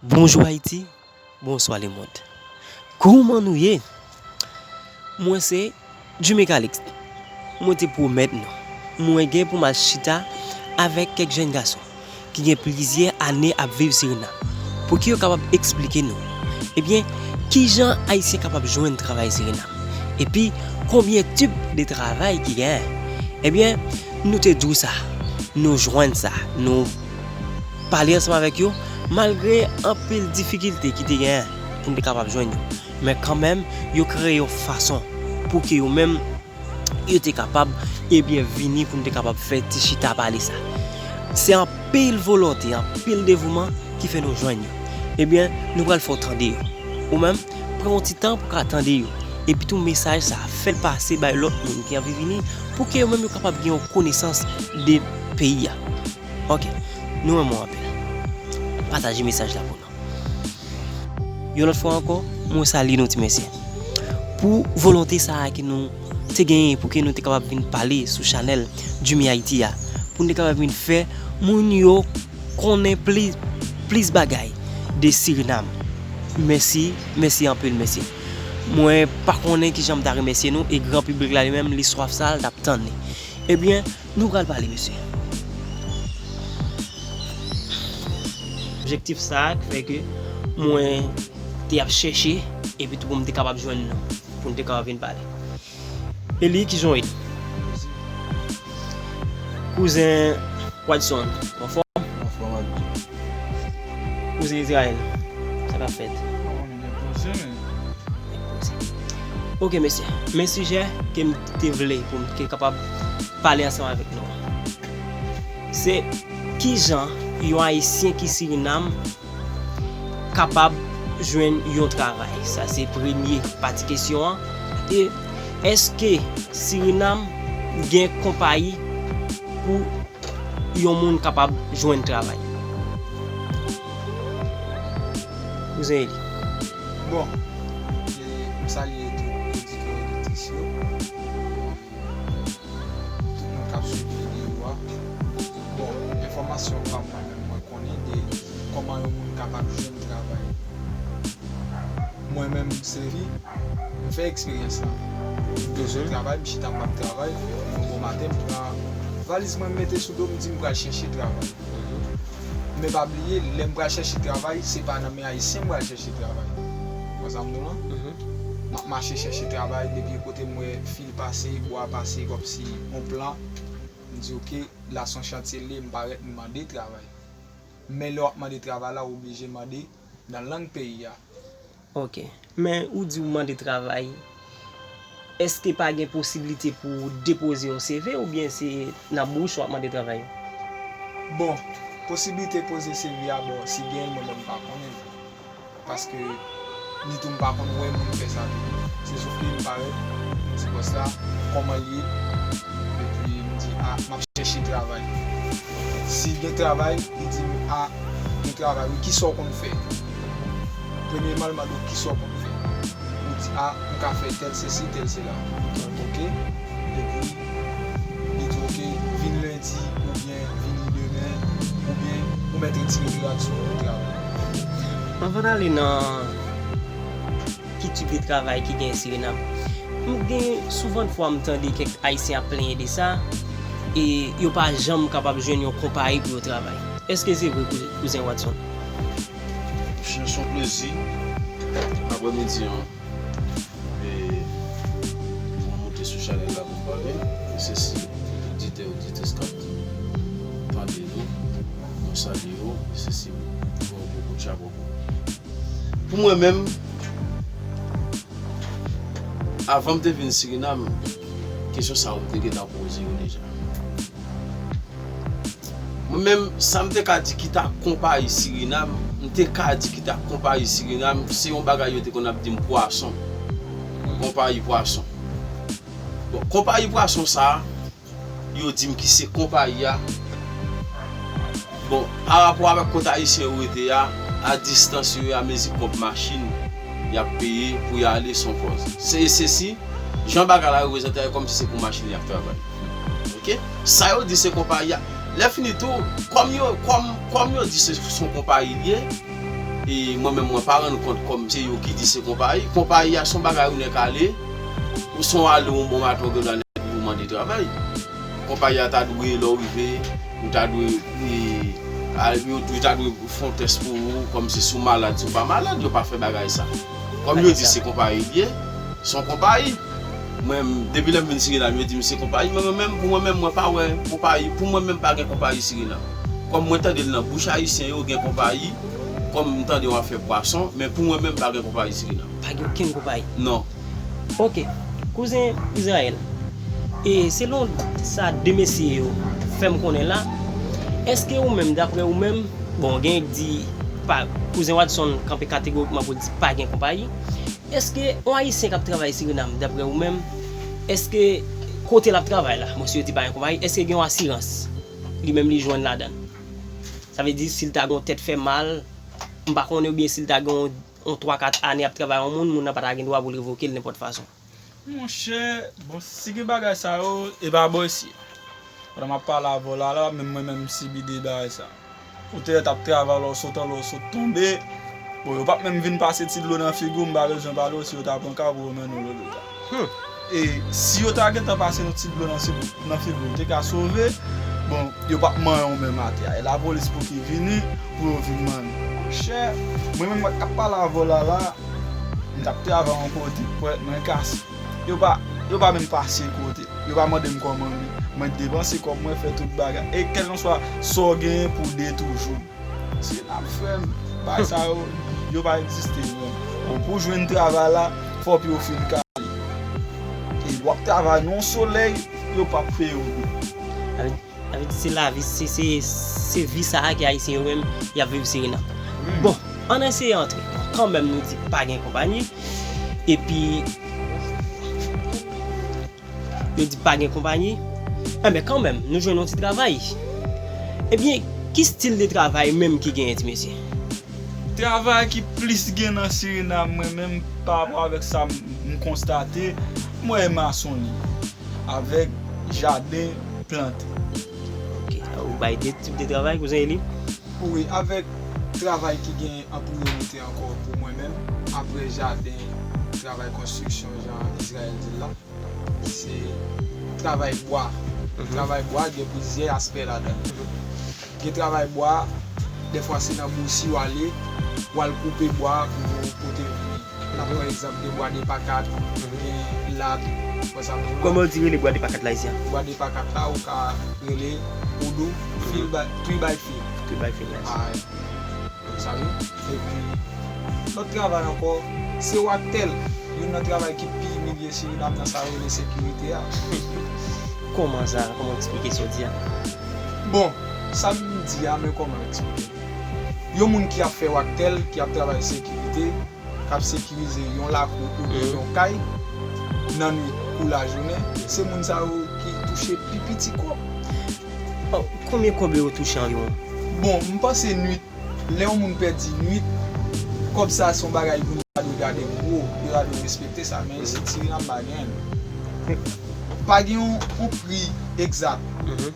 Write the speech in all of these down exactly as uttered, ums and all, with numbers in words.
Bonjou Ayiti, bonswa lemonn. Kouman nou ye? Mwen se Jimmy Calixte. Mwen te pwomèt nou, mwen gen pou m al chita avèk kèk jèn gason ki gen plizyè ane ap viv Sirinam, pou ke yo kapab eksplike nou, ebyen, kijan Ayisyen kapab jwenn travay Sirinam, epi konbyen tip de travay ki genyen. Ebyen, nou te di w sa, nou jwenn sa, nou pale ansanm avèk yo, malgre anpil difikilte ki te genyen pou n te kapab jwenn yo. Men kanmenm, yo kreye yon fason pou ke yo menm, yo te kapab, ebyen, vini pou n te kapab fè ti chita pale sa. Se anpil volonte, anpil devouman ki fè nou jwenn yo. Ebyen, nou pral fè w tande yo. Ou menm, pran yon ti tan pou ka tande yo. Epi tou mesaj sa, fè l pase bay lòt moun ki anvi vini, pou ke yo menm yo kapab gen yon konesans de peyi a. Ok, nou renmen w anpil. Pataje mesaj la pou nou. Yon lòt fwa ankò, mwen salye nou ti mesye. Pou volonte sa a ke nou te genyen pou ke nou te kapab vin pale sou chanèl Jimmy Haiti a, pou nou te kapab vin fè moun yo konnen plis, plis bagay de Sirinam. Mèsi, mèsi anpil, mèsi. Mwen pa konnen kijan m ta remèsye nou, e gran piblik la li menm, li swaf sa, l t ap tann li. Ebyen, nou pral pale, mesye. Objektif sa a k fè ke mwen te ap chèche, epi tou pou m te kapab jwenn nou, pou n te kapab vin pale. E li, kijan w ye? Kouzen Wadson, w anfòm? Anfòm ak Dye. Kouzen Israel, sa k ap fèt? Mwen poze, men. Ok, mesye. Men sijè ke m te vle pou m te kapab pale ansanm avèk nou an, se kijan yon Ayisyen ki Sirinam kapab jwenn yon travay. Sa se premye pati kesyon an. E èske Sirinam gen konpayi pou yon moun kapab jwenn travay? Kouzen Eli. Bon, e, m salye tout oditè, odiktris yo, tout moun k ap swiv videyo a. Bon, enfòmasyon pa m mwen menm, mwen konnen de kòman yon moun kapab jwenn travay. Mwen menm, Sevi, m fè eksperyans la. M te sot travay, m chita m ap travay, yon bon maten, m pran valiz mwen, m mete sou do, m di m pral chèche travay. Men pa bliye, lè m pral chèche travay, se pa nan men Ayisyen m pral chèche travay. Konprann sa m di w lan? M ap mache chèche travay, depi kote m wè fil pase, bwa pase, kòmsi yon plan, m di, "Ok, la se yon chantye l ye," m parèt, m mande travay. Men lè w ap mande travay la, w oblije mande nan lang peyi a. Ok. Men ou di w mande travay. Èske pa gen posiblite pou w depoze yon C V oubyen se nan bouch w ap mande travay yo? Bon, posiblite poze C V a, bon, si genyen, mwen menm m pa konnen. Paske ni tou m pa konn wè moun fè sa tou. Se sof ke m parèt, m di bòs la kòman l ye, epi m di, "A, m ap chèche travay." Si gen travay, li di m, "A, gen travay, wi, kisa w konn fè?" Premyèman, l mande w, "Kisa w konn fè?" Ou di, "A, m ka fè tèl sesi, tèl sela." Ok. Epi, li di, "Ok, vin lendi, oubyen vini demen, oubyen ou mèt retire rad sou ou pou travay." Anvan n ale nan ki tip de travay ki gen Sirinam, m gen souvan fwa m tande kèk Ayisyen ap plenyen de sa, e yo pa janm kapab jwenn yon konpayi pou yo travay. Èske se vre, kou-, kouzen Watson? Se yon plezi, aprèmidi an, e pou m moute sou chanèl la pou m pale. Mesye si oditè, oditris k ap tande nou, mwen salye yo. Mesye si, bon, bon kout chapo pou ou. Pou mwen menm, avan m te vin Sirinam, kesyon sa yo m te gentan poze yo deja. Mwen menm, sa m te ka di ki ta konpayi Sirinam, m te ka di ki ta konpayi Sirinam, se yon bagay yo te konn ap di m pwason. Konpayi pwason. Bon, konpayi pwason sa a, yo di m ki se konpayi a. Bon, pa rapò avèk kot ayisyen yo rete a, a distans yo ye, a mezi konb machin y ap peye pou y ale, se yon kòz. Se, se si, jan bagay la reprezante a, e kòmsi se pou machin y ap travay. Ok? Sa yo di se konpayi a. Lè fini tou, kòm yo, kòm, kòm yo di se, se yon konpayi l ye, E mwen menm, mwen pa rann kont kòm se yo ki di se konpayi. Konpayi a se yon bagay ou nèk ale, ou se yon ale yon bon maten, ou gen dwa nèk vin mande travay. Konpayi a ta dwe, lè w rive, ou ta dwe, e, al, yo, yo ta dwe fè yon tès pou ou, kòm si, si w malad, si w pa malad, yo pa fè bagay sa. Kòm yo di se konpayi l ye, se yon konpayi. Mwen, depi lè m vin Sirinam, yo di m se konpayi, men mwen menm, pou mwen menm, mwen pa wè konpayi, pou mwen menm, pa gen konpayi Sirinam. Kòm mwen tande l nan bouch ayisyen yo, gen konpayi, kòm m tande w ap fè pwason, men pou mwen menm, pa gen konpayi Sirinam. Pa gen okenn konpayi? Non. Ok, kouzen Izrayèl, e selon sa de mesye yo fè m konnen la, èske ou menm, daprè ou menm, bon, gen k di pa, kouzen Watson kanpe kategorikman pou l di pa gen konpayi, èske yon Ayisyen k ap travay Sirinam, daprè ou menm, èske kote l ap travay la, bon, si yo di pa gen konpayi, èske gen yon asirans li menm li jwenn ladan l? Sa vle di, si l ta gen yon tèt fè mal, m pa konnen, oubyen si l ta gen yon yon twa kat ane ap travay yon moun, moun nan pa ta gen dwa pou l revoke l nenpòt fason. Monchè, bon, si gen bagay sa yo, e pa bò isi. Pandan m ap pale avè w la, la, menm mwen menm m sibi de bagay sa. Ou te t ap travay, lè w sot anlè, w sot tonbe. Bon, yo p ap menm vin pase ti dlo nan figi w, m pa bezwen pale w, si yo ta pran ka pou yo mennen w lopital. Hmm. E si yo ta gentan pase yon ti dlo nan figi w, nan figi w, ou te ka sove. Bon, yo p ap manyen w menm atè a. E lapolis pou ki vini, pou yo vin manyen w. Monchè, mwen menm k ap pale avè w la la, m t ap travay yon kote, pwèt mwen kase. Yo pa, yo pa menm pase kote. Yo pa mande m kòman m ye. Mwen depanse kòb mwen, fè tout bagay. E kèlkanswa sa w genyen pou w detouche w. Se n ap fè m. Bagay sa yo, yo pa egziste menm. Bon, pou w jwenn travay la, fò pi w fin kale. E w ap travay nan yon solèy, yo p ap peye w byen. Sa vle, sa vle di se lavi, se, se, se vi sa a ke Ayisyen yo menm, y ap viv Sirinam. Bon, ann eseye antre. Kanmenm, nou di pa gen konpayi. Epi, yo di pa gen konpayi. Enben, kanmenm, nou jwenn yon ti travay. Ebyen, ki stil de travay menm ki genyen, ti mesye? Travay ki plis gen nan Sirinam, mwen menm, pa rapò avèk sa m, m konstate, m wè e masonri avèk jaden plante. Ok, ou bay de tip de travay, kouzen Eli? Wi, avèk travay ki gen an priyorite ankò pou mwen menm, apre jaden, travay konstriksyon, jan Izrayèl di l la, se travay bwa. Mhm. Travay bwa gen plizyè aspè ladan l. Mhm. Gen travay bwa, dèfwa se nan bousi w ale, w al koupe bwa pou w pote vini. Nan, mhm, pa egzanp, gen bwa de pa kat, mhm, gen lak, wè sa m di w la. Kòman yo di rele bwa de pa kat la, isi a? Bwa de pa kat la, ou ka rele oudou, mhm, fil by, three by five. Three by five, yes. Ah, sa wi. Epi, lòt travay ankò, se waktèl. Youn nan travay ki pi imilye Sirinam nan sa yo rele sekirite a. Kòman sa? Kòman w eksplike sa w di a? Bon, sa m di a, men kòman m eksplike? Yon moun ki ap fè waktèl, ki ap travay sekirite, k ap sekirize yon lakou oubyen, mhm, yon kay, nan nwit kou lajounen, se moun sa yo ki touche pi piti kòb. Oh, konbyen kòb yo touche anviwon? Bon, m panse nwit, lè yon moun pèdi nwit, kòb sa se yon bagay moun ta dwe gade gwo, yo ta dwe respekte sa, men isit Sirinam pa genyen l. Pa gen yon, yon pri egzak. Mhm.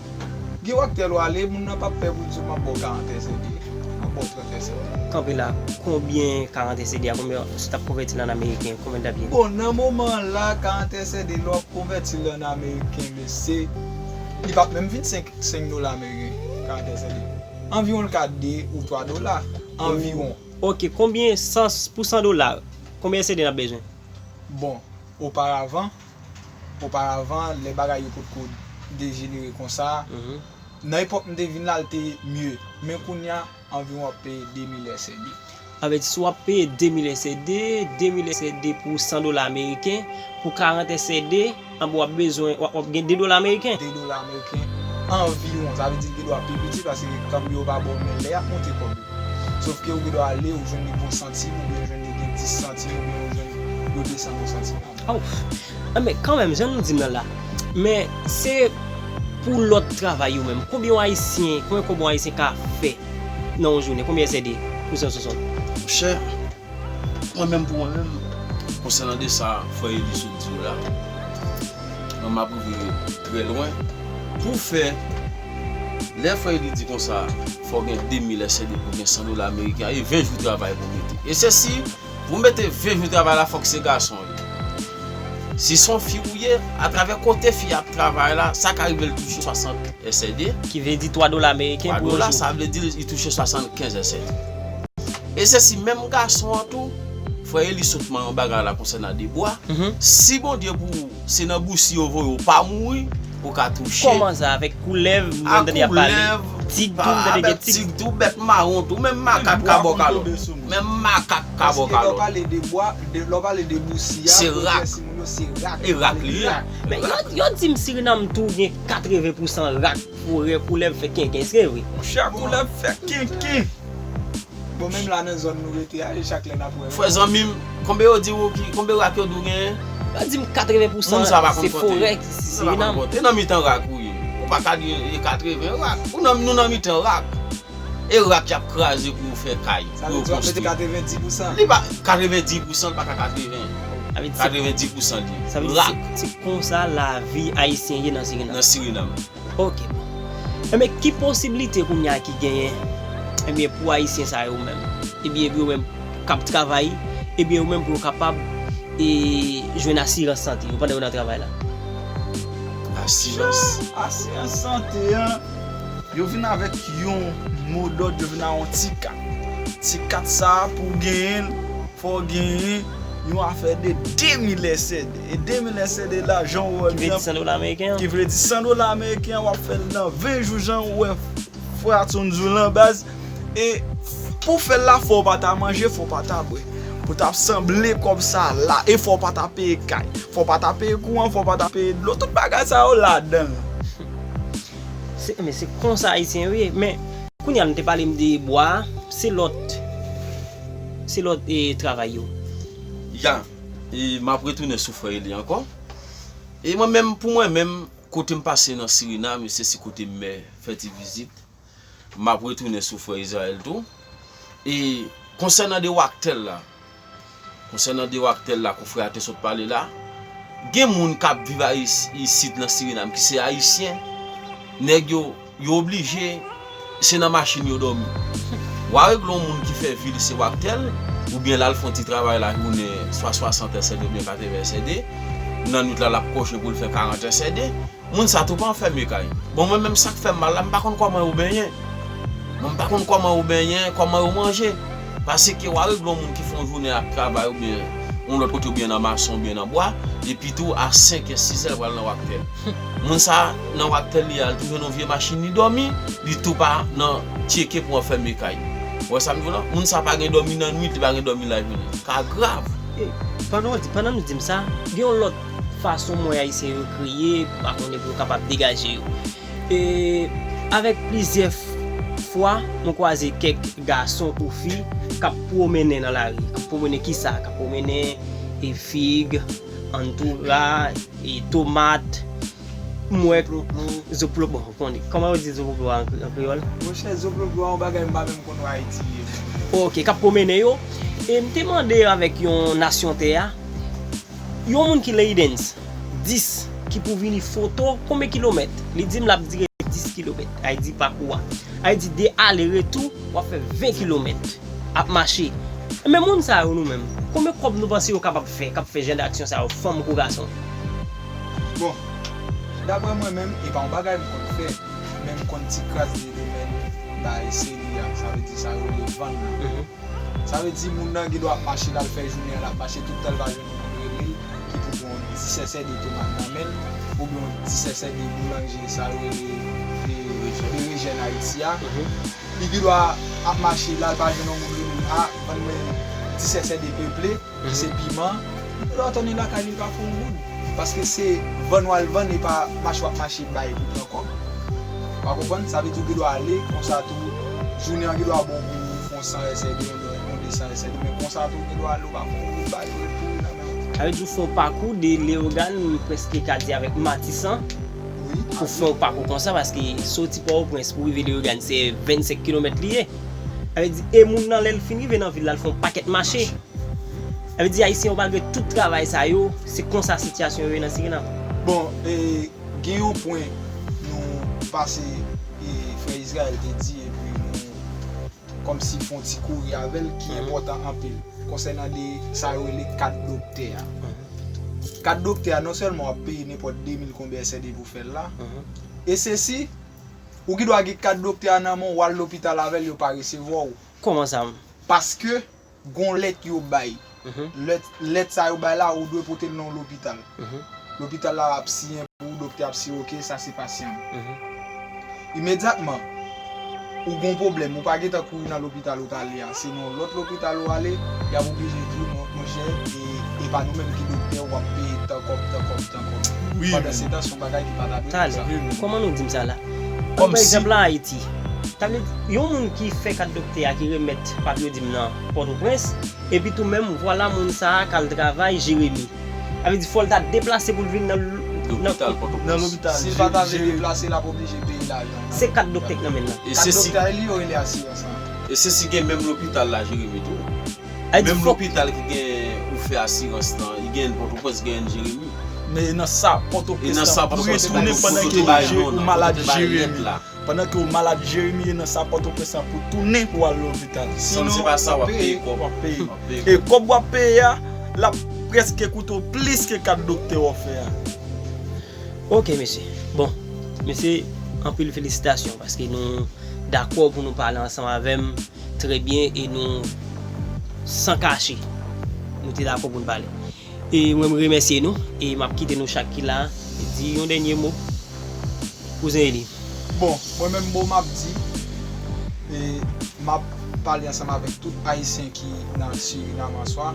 Gen waktèl w ale, moun nan p ap pè pou l di w, "M ap ba w karant S D, m ap ba w trant S D." Kanpe la, konbyen karant S D a, konbyen, si w t ap konvèti l an ameriken, konbyen l t ap ye? Bon, nan moman la, karant S D, lè w ap konvèti l an ameriken, mesye, li p ap menm vin senk, senk dola ameriken, karant S D. Anviwon l ka de ou twa dola, anviwon. Ok, konbyen san, pou san dola, konbyen S D n ap bezwen? Bon, oparavan, oparavan, lè bagay yo potko dejenere konsa, mhm, nan epòk m te vin la, l te mye. Men kounye a, anviwon w ap peye de mil S D. Sa vle di, si w ap peye de mil S D, de mil S D pou san dola ameriken, pou karant S D, anben w ap bezwen, w ap, w ap gen de dola ameriken. De dola ameriken, anviwon. Sa vle di, l gen dwa pi piti, paske kanm yo pa ba w, men lè y ap monte kòb yo. Sòf ke ou gen dwa ale, ou jwenn li gon santim, oubyen ou jwenn li gen dis santim, oubyen ou jwenn yo desann yon santim. Ouf! Enben, kanmenm, jan nou di m nan la, men se pou lòt travay yo menm. Konbyen yon Ayisyen, konbyen kòb yon Ayisyen ka fè nan yon jounen? Konbyen S D pou san swasant? Monchè, mwen menm pou mwen menm, konsènan de sa frè Eli sot di w la, mwen m ap rive trè lwen. Pou fè Lè frè Eli di konsa, fò gen de mil S R D pou gen san dola ameriken, e ven jou travay pou mete. E se si, pou mete ven jou travay la, fòk se gason yo. Si se yon fi ou ye, atravè kote fi ap travay la, sa ka rive l touche swasant S R D. Ki vle di twa dola ameriken pou yon jou. Twa dola, sa vle di li touche swasannkenz S R D. E se si menm gason an tou, frè Eli sot manyen yon bagay la konsènan de bwa. Si Bondye pou ou, se nan bousi yo voye w, pa mouri, ou ka touche. Kòman sa, avèk koulèv, mwen tande y ap pale. Tig tou, mwen tande gen tig. Tig tou, bèt mawon tou, menm makak ka ba w kalòt. Menm makak ka ba w kalòt. Paske lè w pale de bwa, de, lè w pale de bousi a, se rak. Se rak. E rak li ye. Men yo, yo di m Sirinam tou gen katreven pousan rak, forè, koulèv fè kenken, se vre? Monchè, koulèv fè kenken. Bon, menm la nan zòn nou rete a, e chak lè n ap wè. Frè zanmi m, konbe yo di w ki, konbe rak yo di w genyen? Yo di m katreven pousan se forè ki Sirinam. Moun sa pa konn konte. Moun sa pa konn konte. E nan mitan rak ou ye. Ou pa ka di e katreven rak. Ou nan, nou nan mitan rak. E rak y ap kraze pou yo fè kay, pou yo konstwi. Sa vle di w ap mete katrevendis pousan? Li pa, katrevendis pousan, li pa ka katreven. Sa vle di se, katrevendis pousan li. Sa vle di se, rak. Se konsa lavi ayisyen ye nan Sirinam. Nan Sirinam. Ok, bon. Enben, ki posiblite kounye a ki genyen, enben, pou ayisyen sa yo menm? Ebyen, yo menm k ap travay, ebyen, yo menm pou yo kapab, e, jwenn asirans sante yo pandan yo nan travay la? Asirans. Asirans sante an, yo vin avèk yon modòd, yo vin ak yon ti kat. Ti kat sa a, pou w genyen l, fò w genyen yon afè de de mil S R D. E de mil S R D la, jan w wè l, ki vle di san dola ameriken an. Ki vle di san dola ameriken an, w ap fè l nan ven jou, jan w wè frè Atson di w lan baz. E pou w fè l la, fò w pa ta manje, fò w pa ta bwè. Pou w ta sanble kòb sa la, e fò w pa ta peye kay. Fò w pa ta peye kouran, fò w pa ta peye dlo. Tout bagay sa yo ladan l. Se, men se konsa ayisyen yo ye. Men kounye a nou te pale m de bwa, se lòt, se lòt, e, travay yo. Ya, e m ap retounen sou frè Eli ankò. E mwen menm, pou mwen menm, kote m pase nan Sirinam, se si kote m mè fè ti vizit. M ap retounen sou frè Israël tou. E konsènan de Waktel la, konsènan de Waktel la, ke frè a te sot pale la, gen moun k ap viv Ayis-, isit nan Sirinam ki se ayisyen, nèg yo, yo oblije, se nan machin yo dòmi. W a regle yon moun ki fè vi l se Waktel, oubyen l al fè yon ti travay lajounen, swa swasant S R D oubyen katreven S R D, nan nwit la l ap kòche pou l fè karant S R D. Moun sa tou pa anfème kay. Bon, mwen menm sa k fè m mal la, m pa konn kòman yo benyen. Mwen m pa konn kòman yo benyen, kòman yo manje. Paske w a regle yon moun ki fè yon jounen ap travay oubyen yon lòt kote oubyen nan mason oubyen nan bwa, epi tou a senk è, sis è l pral nan Waktel. Moun sa nan Waktel li al tou jwenn yon vye machin li dòmi, li tou pa nan tcheke pou anfème kay. Ou wè sa m di w lan? Moun sa pa gen dòmi nan nwit, li pa gen dòmi lajounen. Ka grav. E, pandan w di, pandan nou di m sa, gen yon lòt fason mwen ayisyen yo kriye, pa konnen pou yo kapab degaje yo. E, avèk plizyè f-, fwa, mwen kwaze kèk gason ou fi k ap pwomennen nan lari, k ap pwomennen kisa, k ap pwomennen, e, fig, antoura, e, tomat, m wè zoplo, bon, ou konnen. Kòman yo di zoplo an, an kreyòl? Monchè, zoplo an yon bagay m pa menm konn wè Ayiti ye. Ok, k ap pwomennen yo. E m te mande avèk yon nasyon tè a, yon moun ki laydens dis, ki pou vini foto, konbyen kilomèt? Li di m l ap dire dis kilomèt. Ay di pakou a. Ay di de ale retou, w ap fè ven kilomèt. Ap mache. Men moun sa yo nou menm, konbyen kòb nou panse yo kapab fè, k ap fè jan de aksyon sa yo, fanm kou gason? Bon, daprè mwen menm, e pa yon bagay m konn fè, men m konn ti kras de domèn bay seri a, sa vle di sa yo rele vann nan. Sa vle di moun nan gen dwa ap mache, l al fè jounen an, l ap mache tout tan, l pa jwenn yon moun rele l ki pou pran dis S R D tomat nan men l, oubyen yon dis S R D boulanje, sa yo rele de, de Rejèn Ayiti a. Li gen dwa ap mache la, l pa jwenn yon moun rele l, a, vann mwen dis S R D peple, ki se piman. Li gen dwa tounen lakay li, l pa fè yon goud. Paske se vann w al vann, e pa mache w ap mache bay pou pran kòb. Ou pa konprann? Sa vle di w gen dwa ale, konsa tou, jounen an gen dwa bon pou w fè yon san S R D, yon de, yon de san S R D, men konsa tou, gen dwa ale, ou pa fè yon goud bay, ou ret pou ou nan men w. Sa vle di w fè yon pakou de Leyogàn, m prèske ka di avèk Matisan, pou fè yon pakou konsa, paske soti Pòtoprens pou rive Leyogàn, se vennsenk kilomèt li ye. Sa vle di, e moun nan, lè l fin rive nan vil la, l fè yon pakèt mache. Sa vle di, Ayisyen yo, malgre tout travay sa yo, se konsa sitiyasyon yo ye nan Sirinam. Bon, e, gen yon pwen nou pase, e, frè Israël te di, epi nou kòmsi fè yon ti kouri avè l ki enpòtan anpil konsènan de sa yo rele kat doktè a. Kat doktè a, non sèlman w ap peye nenpòt de mil konbyen S D pou fè l la, e sesi, ou gen dwa gen kat doktè a nan men w, w al lopital avè l, yo pa resevwa w. Kòman sa? Paske gon lèt yo bay. Lèt, lèt sa yo bay la, ou dwe pote l nan lopital. Lopital la ap siyen pou ou, doktè ap siyen, oke, sa se pasyan m. Imedyatman, ou gon pwoblèm, ou pa gentan kouri nan lopital ou t ale a. Se nan lòt lopital ou ale, y ap oblije di w, mon, monchè, e, e pa nou menm ki doktè, w ap peye tan kòb, tan kòb, tan kòb. Pandansetan, se yon bagay ki pa ta dwe fè sa. Talè, kòman nou di m sa la? Ann pran egzanp la Ayiti. Sa vle di, yon moun ki fè kat doktè a, ki remèt papye di m nan Pòtoprens, epi tou menm, vwala moun sa a k al travay Jeremi. Sa vle di, fò l ta deplase pou l vin nan l-, nan lopital Pòtoprens. Si l pa ta vle deplase, l ap oblije peye lajan. Se kat doktè k nan men l lan. Kat doktè a, li yo rele asirans lan. E se si gen menm lopital la Jeremi tou. Menm lopital ki gen ou fè asirans lan, li gen Pòtoprens, gen Jeremi. Men e nan sa Pòtoprens lan pou retounen pandan ke ou malad Jeremi. Pandan ke w malad Jeremi, e nan sa Pòtoprens lan pou tounen pou w al lopital. Sinon, w ap peye, w ap peye. E kòb w ap peye a, l ap prèske koute w plis ke kat doktè w ap fè a. Ok, mesye. Bon, mesye, anpil felisitasyon paske nou dakò pou nou pale ansanm avè m trè byen e nou san kache. Nou te dakò pou n pale. E mwen, m remèsye nou e m ap kite nou chak ki la di yon dènye mo. Kouzen Eli. Bon, mwen menm, mo m ap di, e, m ap pale ansanm avèk tout Ayisyen ki nan Sirinam an swa.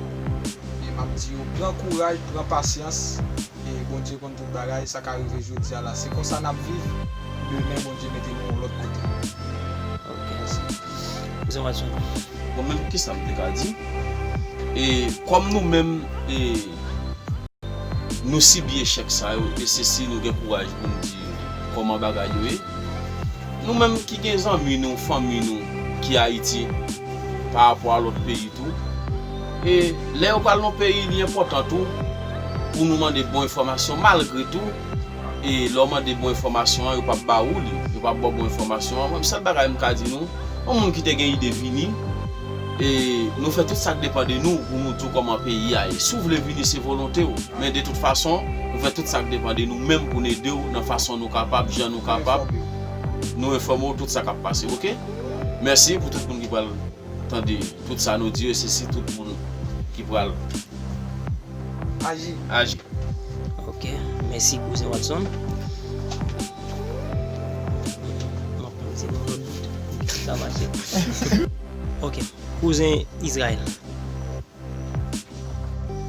E m ap di yo, pran kouraj, pran pasyans. E Bondye konn tout bagay, sa ka rive jodi a la. Se konsa n ap viv, demen Bondye mete nou yon lòt kote. Ok. Mèsi. Kouzen Watson. Bon, menm kisa m te ka di? E kòm nou menm, e, nou sibi echèk sa yo, e se si nou gen kouraj pou n di kòman bagay yo ye. Nou menm ki gen zanmi nou, fanmi nou ki Ayiti, pa rapò a lòt peyi tou, e lè yo pral nan peyi, li enpòtan tou pou nou mande bon enfòmasyon, malgre tou, e lè w mande bon enfòmasyon an, yo p ap ba ou li, yo p ap ba w bon enfòmasyon an. Mwen, sèl bagay m ka di nou, yon moun ki te gen ide vini, e nou fè tout sa k depann de nou pou nou di w kòman peyi a ye. Si w vle vini, se volonte w. Men de tout fason, nou fè tout sa k depann de nou menm pou n ede w nan fason nou kapab, jan nou kapab. Nou enfòme w tout sa k ap pase, ok? Mèsi pou tout moun ki pral tande tout sa nou di yo, e se si tout moun ki pral aji. Aji. Ok, mèsi kouzen Watson. M ap pran ti non lòt bout. Sa mache. Ok, kouzen Israël.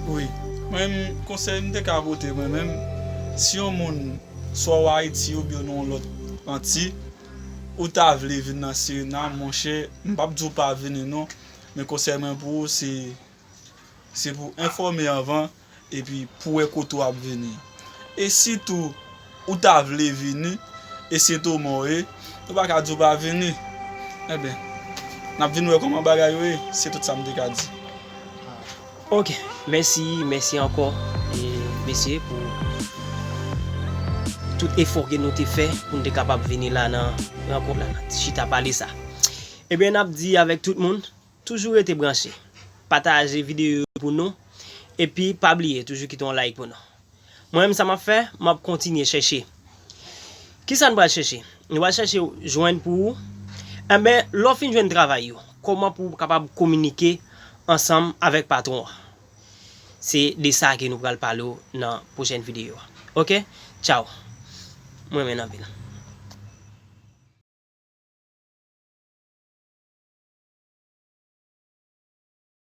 Wi. Mwen menm, konsèy m te ka pote mwen menm, si yon moun, swa w Ayiti oubyen w nan yon lòt anti, ou ta vle vin nan Sirinam, monchè, m p ap di w pa vini non, men konsèy mwen pou ou, se, se pou enfòme anvan, epi pou wè kote w ap vini. E sitou, ou ta vle vini, e se Toma w ye, nou pa ka di w pa vini. Enben, n ap vin wè kòman bagay yo ye, se tout sa m te ka di. Ok, mèsi, mèsi ankò, e, mesye, pou tout efò ke nou te fè pou n te kapab vini la nan rankont la, nan ti chita pale sa. Ebyen, n ap di avèk tout moun, toujou rete branche, pataje videyo yo pou nou, epi pa bliye, toujou kite yon like pou nou. Mwen menm, sa m ap fè, m ap kontinye chèche. Kisa n pral chèche? Nou pral chèche jwenn pou ou. Enben, lè w fin jwenn travay yo, kòman pou w kapab kominike ansanm avèk patwon an? Se de sa ke nou pral pale w nan pwochèn videyo a. Ok? Tchaw. Mwen renmen n anpil.